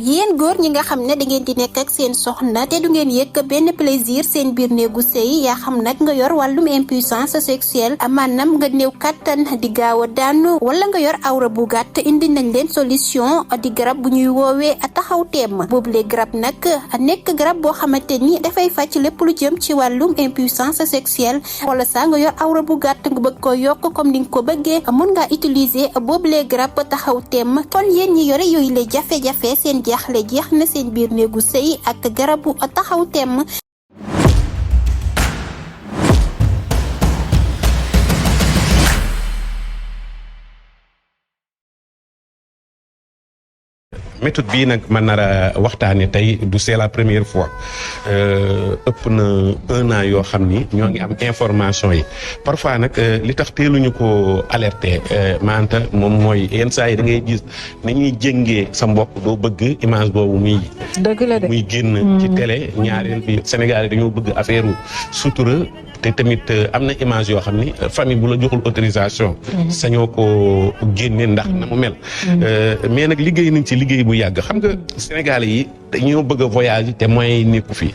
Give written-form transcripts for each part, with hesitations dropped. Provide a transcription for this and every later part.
yéen góor ñi nga xam ne da ngeen di nekk ak seen soxna te du ngeen yëg benn plaisir seen biir néegu sëy yaa xam nag nga yor wàllum impuissance sexuelle maanaam nga néew kàttan di gaaw a daanu wala nga yor awra bu gàtt indi nañ leen solution di garab bu ñuy woowee taxaw teem boobule garab nag nekk garab boo xamante ni dafay faj lépp lu jëm ci wàllum impuissance sexuelle wala saa nga yor awra bu gàtt nga bëgg ko yokk comme ni nga ko bëggee mun ngaa utiliser boobule garab taxaw teem kon yéen ñi yore yooyu la jafe-jafe seen jaaxle jeex na seen biir néegu sëy ak garabu taxaw temm. méthode bii nag ma nar a waxtaane tey du c'est la première fois ëpp na 1 an yoo xam ni ñoo ngi am information yi parfois nag li tax teeluñu ko alerter maanta moom mooy yenn saa yi da ngay gis ni ñuy jëngee sa mbokk doo bëgg image boobu muy génn ci télé ñaareel bi Sénégal yi dañoo bëgg affaire sutura te tamit am na image yoo xam ni famille bu la joxul autorisation sañoo ko génne ndax na mu mel mais nag liggéey nañ ci liggéey bu yàgg xam nga Sénégalais yi dañoo bëgg a voyage te moyens yi nekku fi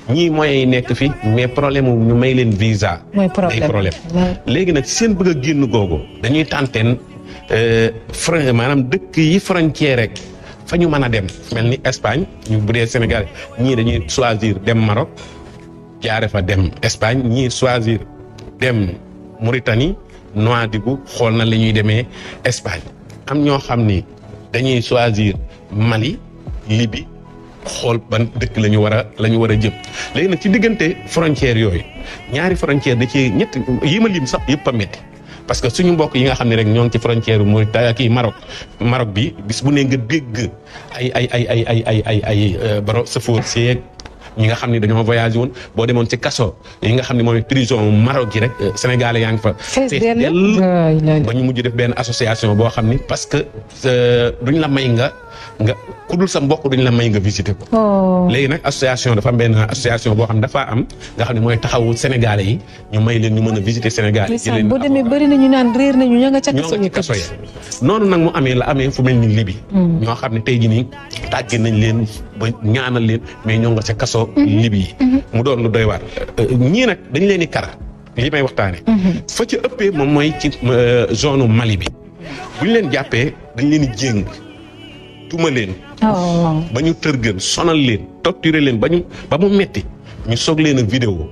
ñii moyens yi nekk fi mais problème ñu may leen visa ay problème léegi nag seen bëgg a génn googu dañuy tànteen maanaam dëkk yi frontière rek fa ñu mën a dem mel ni Espagne ñu bu dee Sénégal ñii dañuy choisir dem Maroc jaare fa dem Espagne ñii choisir dem Mauritanie Nouadhibou xool na la ñuy demee Espagne am ñoo xam ni dañuy choisir Mali Libye xool ban dëkk la ñu war a jëm léegi nag ci diggante frontière yooyu ñaari frontière da ci ñett yi ma lim sax yëpp a métti parce que suñu mbokk yi nga xam ne rek ñoo ngi ci frontière Mauritanie kii Maroc bi bis bu ne nga dégg ay baro safoor seeg ñi nga xam ne dañoo voyagé woon boo demoon ci kaso yi nga xam ne mooy prison Maroc yi rek Sénégalais yaa ngi fa ba ñu mujj def benn association boo xam ni parce que duñ la may nga ku dul sa mbokk duñ la may nga visiter ko léegi nag association dafa am benn association boo xam ne dafa am nga xam ne mooy taxawu Sénégalais yi ñu may leen ñu mën a visiter Sénégal yi boo demee bëri na ñu naan réer nañu ña nga ca kaso ya noonu nag mu amee fu mel ni Libye ñoo xam ne tey jii nii tàgge nañ leen ba ñaanal leen mais ñoo nga ca kaso Libye yi mu doon lu doy waar ñii nag dañ leen di kar li may waxtaane fa ca ëppee moom mooy ci zone Mali bi bu ñu leen jàppee dañ leen di jéng tuma leen ba ñu tërgën sonal leen torturer leen ba mu metti ñu soog leen a vidéo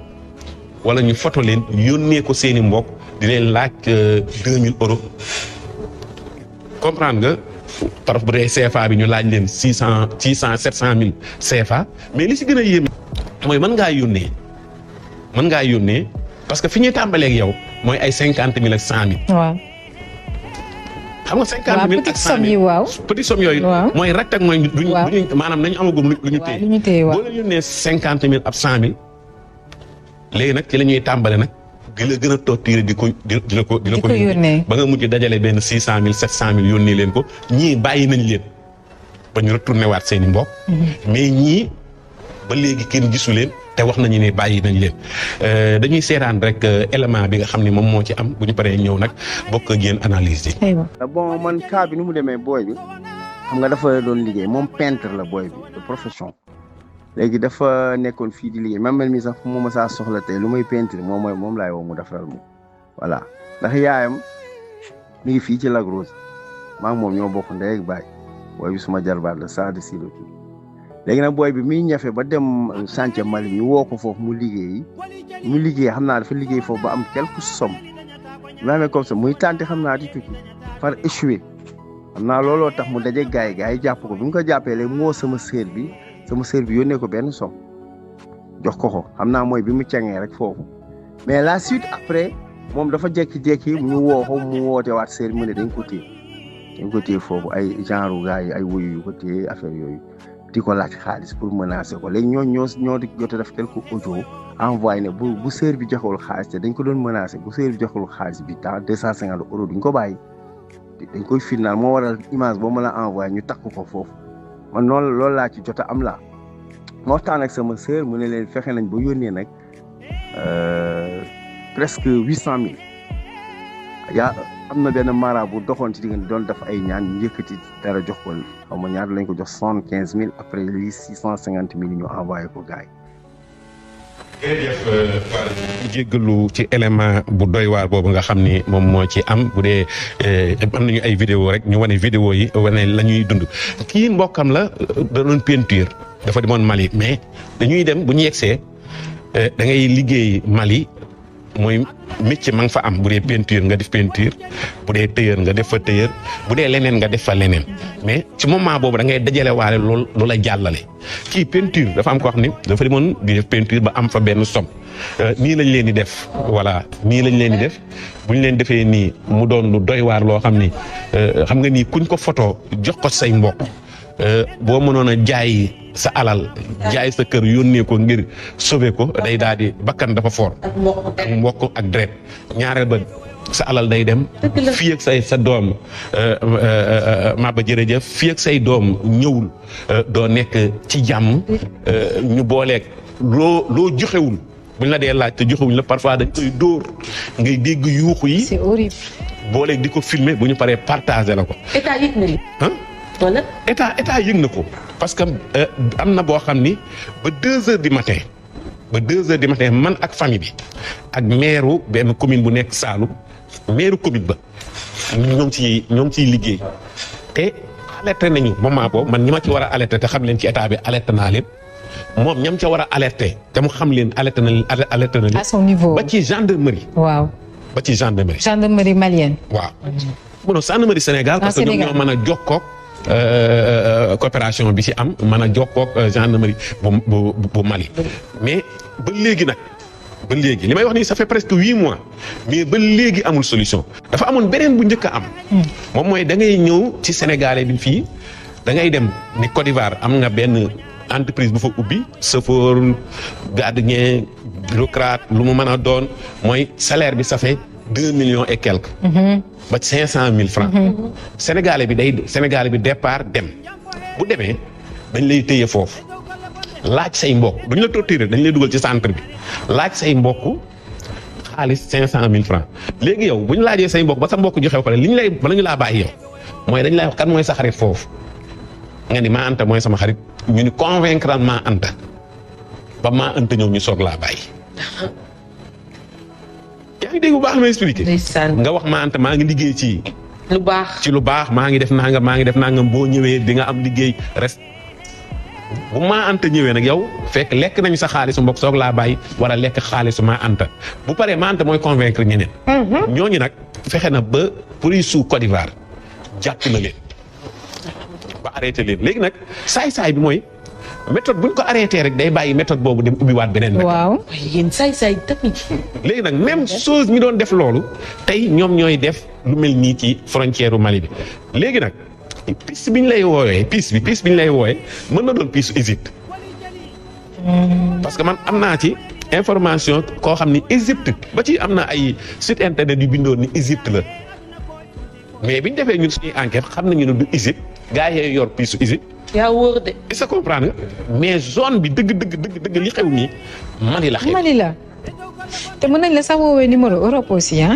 wala ñu photo leen yónnee ko seeni mbokk di leen laaj 2000 euros comprendre nga par bu dee CFA bi ñu laaj leen 600 700 000 CFA mais li si gën a yéem mooy mën ngaa yónnee parce que fi ñuy tàmbaleeg yow mooy ay 50 000 ak 100 000. waaw. xam nga 50 000 ak 100 000 waaw petit somme yooyu. mooy rak ak mooy duñu maanaam nañu amagum lu ñu téye. boo leen yónnee 50 000 ab 100 000 léegi nag ci la ñuy tàmbale nag di la gën a torturer di la ko yónnee ba nga mujj dajale benn 600 000 700 000 yónnee leen ko ñii bàyyi nañ leen ba ñu retourné waat seen i mbokk. mais ñii ba léegi kenn gisu leen te wax nañu ne bàyyi nañ leen dañuy seetaan rek élément bi nga xam ne moom moo ci am bu ñu paree ñëw nag bokk ak yéen analyse yi. bon man cas bi nu mu demee booy bi xam nga dafa doon liggéey moom peintre la booy bi de profession léegi dafa nekkoon fii di liggéey même man mi sax fu mu ma saa soxla tey lu may peintre moom laay woo mu defaral mu voilà ndax yaayam mi ngi fii ci Lac Rose maa ngi moom ñoo bokk ndey ak baay booy bi suma jarbaat la saa de silo léegi nag booy bi muy ñafe ba dem chantier Mali ñu woo ko foofu mu liggéey xam naa dafa liggéey foofu ba am quelques sommes mu amee comme ça muy tànte xam naa di tukki par échoué xam naa looloo tax mu daje gars yi jàpp ko bi mu ko jàppee léegi mu woo sama sœur bi yónnee ko benn somme jox ko xam naa mooy bi mu cangee rek foofu mais la suite après moom dafa jékki-jékki ñu woo ko mu woote waat sœur mu ne dañ ko téye foofu ay genre gars yi ay wuyu yu ko téye affaire yooyu di ko laaj xaalis pour menacer ko léegi ñoo di jot a def quelques audio envoyé ne bu sœur bi joxewul xaalis te dañ ko doon menacer bu sœur bi joxewul xaalis bi temps 250 euros duñ ko bàyyi dañ koy firnaal moo waral image boo ma la envoyé ñu takk ko foofu man noonu loolu laa ci jot a am laa ma waxtaan ak sama sœur mu ne leen fexe nañ ba yónnee nag presque 800 000 am na benn mara bu doxoon ci diggante doon def ay ñaan ñu yëkkati dara jox ko xaw ma ñaata lañ ko jox 75 000 après lii 650 000 ñu envoyé ko gars yi. jërëjëf jéggalu ci élément bu doy waar boobu nga xam ni moom moo ci am bu dee am nañu ay vidéo rek ñu wane vidéo yi wane la ñuy dund kii mbokkam la da doon peinture dafa demoon Mali mais dañuy dem bu ñu yegsee da ngay liggéey Mali mooy métier ma nga fa am bu dee peinture nga def peinture bu dee tailleur nga def fa tailleur bu dee leneen nga def fa leneen mais ci moment boobu da ngay dajale waale loolu la jàllale kii peinture dafa am ko xam ni dafa demoon di def peinture ba am fa benn somme nii lañ leen di def voilà nii lañ leen di def bu ñu leen defee nii mu doon lu doy waar loo xam ni xam nga nii kuñ ko photo jox ko say mbokk boo mënoon a jaay sa alal jaay sa kër yónnee ko ngir sauver ko day daal di bakkan dafa fort ak mbokk ak deret ñaareel ba sa alal day dem fii ak sa doom Maba jërëjëf fii ak say doom ñëwul doo nekk ci jàmm ñu booleeg loo joxewul buñ la dee laaj te joxewuñ la parfois dañ koy dóor ngay dégg yuuxu yi c'est horrible booleeg di ko filmer bu ñu paree partager la ko état yëg na li wala état yëg na ko parce que am na boo xam ni ba 2 heures du matin man ak famille bi ak maire benn commune bu nekk Saalum maire commune ba ñoo ngi ciy liggéey te alerté nañu moment boobu man ñi ma ci war a alerté te xam leen ci état bi alerté naa leen moom ñam ca war a alerté te mu xam leen alerté na leen à son niveau ba ci gendarmerie. waaw ba ci gendarmerie malienne. waaw bon gendarmerie Sénégal. parce que ñoom ñoo mën a jokkoo coopération bi ci am mën a jokkoo gendarmerie bu Mali mais ba léegi nag li may wax nii ça fait presque 8 mois mais ba léegi amul solution dafa amoon beneen bu njëkk a am. moom mooy da ngay ñëw ci Sénégalais bi fii da ngay dem ni Côte d'Ivoire am nga benn entreprise bu fa ubbi chauffeur gardien bureaucrate lu mu mën a doon mooy salaire bi ça fait 2 millions et quelques. ba 500 000 francs. Sénégalais bi départ dem bu demee dañ lay téye foofu laaj say mbokk duñ la torturer dañ lay dugal ci centre bi laaj say mbokk xaalis 500 000 francs léegi yow bu ñu laajee say mbokk ba sa mbokk joxe ko li ñu lay bala ñu laa bàyyi yow mooy dañ lay wax kan mooy sa xarit foofu nga ni maa Anta mooy sama xarit ñu ni convaincre maa Anta ba maa Anta ñëw ñu soog laa bàyyi. yaa ngi dégg bu baax la may expliqué. nga wax maa Anta maa ngi liggéey ci lu baax maa ngi def nangam boo ñëwee di nga am liggéey reste bu maa Anta ñëwee nag yow fekk lekk nañu sa xaalisu mbokk soog laa bàyyi war a lekk xaalisu maa Anta bu paree maa Anta mooy convaincre ñeneen. ñooñu nag fexe na ba police su Côte d'Ivoire jàpp na leen ba arrêté leen léegi nag saay-saay bi mooy méthode buñ ko arrêté rek day bàyyi méthode boobu dem ubbiwaat beneen méthode. waaw yéen saay-saay tamit. léegi nag même chose ñi doon def loolu tey ñoom ñooy def lu mel nii ci frontière u Mali bi léegi nag piste bi ñu lay wooyee piste bi ñu lay wooyee mën na doon piste Égypte parce que man am naa ci information koo xam ni Égypte ba ci am na ay site internet yu bindoon ni Égypte la mais biñ defee ñun suñuy enquête xam nañu ne du Égypte gars yi yor piste Égypte. yaa wóor de. est-ce que comprendre nga mais zone bi dëgg li xew nii Mali la xew. Mali la te mën nañ la sax woowee numéro Europe aussi ah.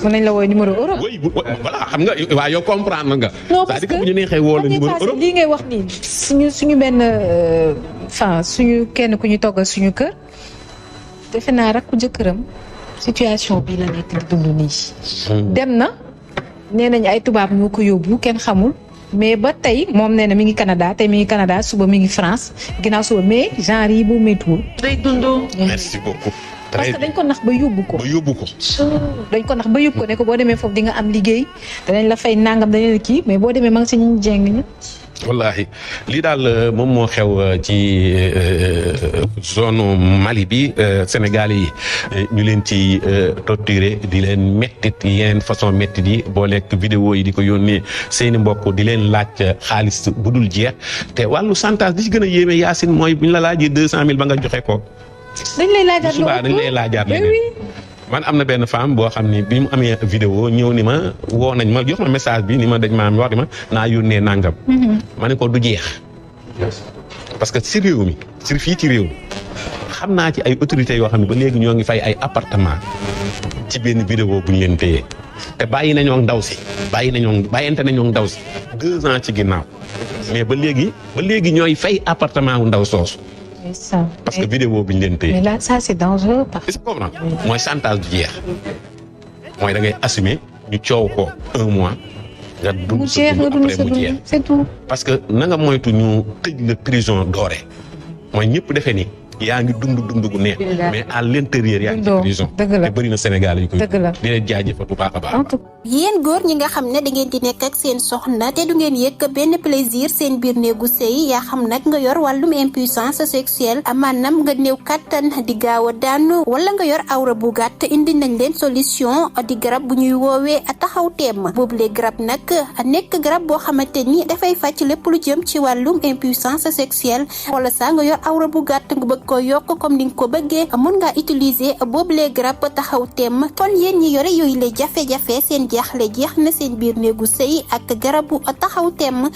mën nañ la woowee numéro Europe. oui voilà xam nga waaw yow comprendre nga. non parce que bu ñu neexee woo la numéro Europe. lii ngay wax nii suñu benn suñu kenn ku ñu toggal suñu kër defe naa rek ku jëkkëram situation bii la nekk di dund nii. dem na nee nañ ay tubaab ñoo ko yóbbu kenn xamul. mais ba tey moom nee na mi ngi Canada tey mi ngi Canada suba mi ngi France ginnaaw suba mais genre yi bu méttiwul. day dund. merci beaucoup. parce que dañ ko nax ba yóbbu ko. dañ ko nax ba yóbbu ko ne ko boo demee foofu di nga am liggéey danañ la fay nangam dañu la kii mais boo demee ma nga si ñu jeng ñi. wallaahi lii daal moom moo xew ci zone Mali bi Sénégal yi ñu leen ci torturé di leen mettit yeneen façon mettit yi boo lekk vidéo yi di ko yónnee seeni mbokk di leen laaj xaalis bu dul jeex te wàllu chantage di ci gën a yéeme Yacine mooy bu ñu la laajee 200 000 ba nga joxe ko. dañ lay laajaat subaa dañ lay laajaat leneen. man am na benn femme boo xam ni bi mu amee vidéo ñëw ni ma woo nañ ma jox ma message bi ni ma dañ ma wax ni ma naa yónnee nangam. ma ne ko du jeex. parce que si réew mi fii ci réew mi xam naa ci ay autorités yoo xam ne ba léegi ñoo ngi fay ay appartement ci benn vidéo bu ñu leen téye te bàyyente nañoo ndaw si 2 ans ci ginnaaw mais ba léegi ñooy fay appartement wu ndaw soosu. parce que vidéo bi ñu leen téye. mais là ça c'est dangereux. est-ce que comprendre mooy chantage du jeex mooy da ngay assumer ñu coow ko 1 mois. nga dund sa dund après mu jeex c'est tout. parce que na nga moytu ñu tëj la prison dooree mooy ñëpp defee ni yaa ngi dund gu neex. mais à l'intérieur yaa ngi ci prison. te bëri na Sénégal yu koy. dëgg la di leen jaajëfal bu baax a baax. yéen góor ñi nga xam ne da ngeen di nekk ak seen soxna te du ngeen yëg benn plaisir seen biir néegu sëy yaa xam nag nga yor wàllum impuissance sexuelle maanaam nga néew kàttan di gaaw a daanu wala nga yor awra bu gàtt indi nañ leen solution di garab bu ñuy woowee taxaw teem boobule garab nag nekk garab boo xamante ni dafay fàcc lépp lu jëm ci wàllum impuissance sexuelle wala saa nga yor awra bu gàtt nga bëgg ko yokk comme ni nga ko bëggee mun ngaa utiliser boobule garab taxaw teem kon yéen ñi yore yooyu la jafe-jafe seen jaaxle jeex na seen biir néegu sëy ak garabu taxaw teem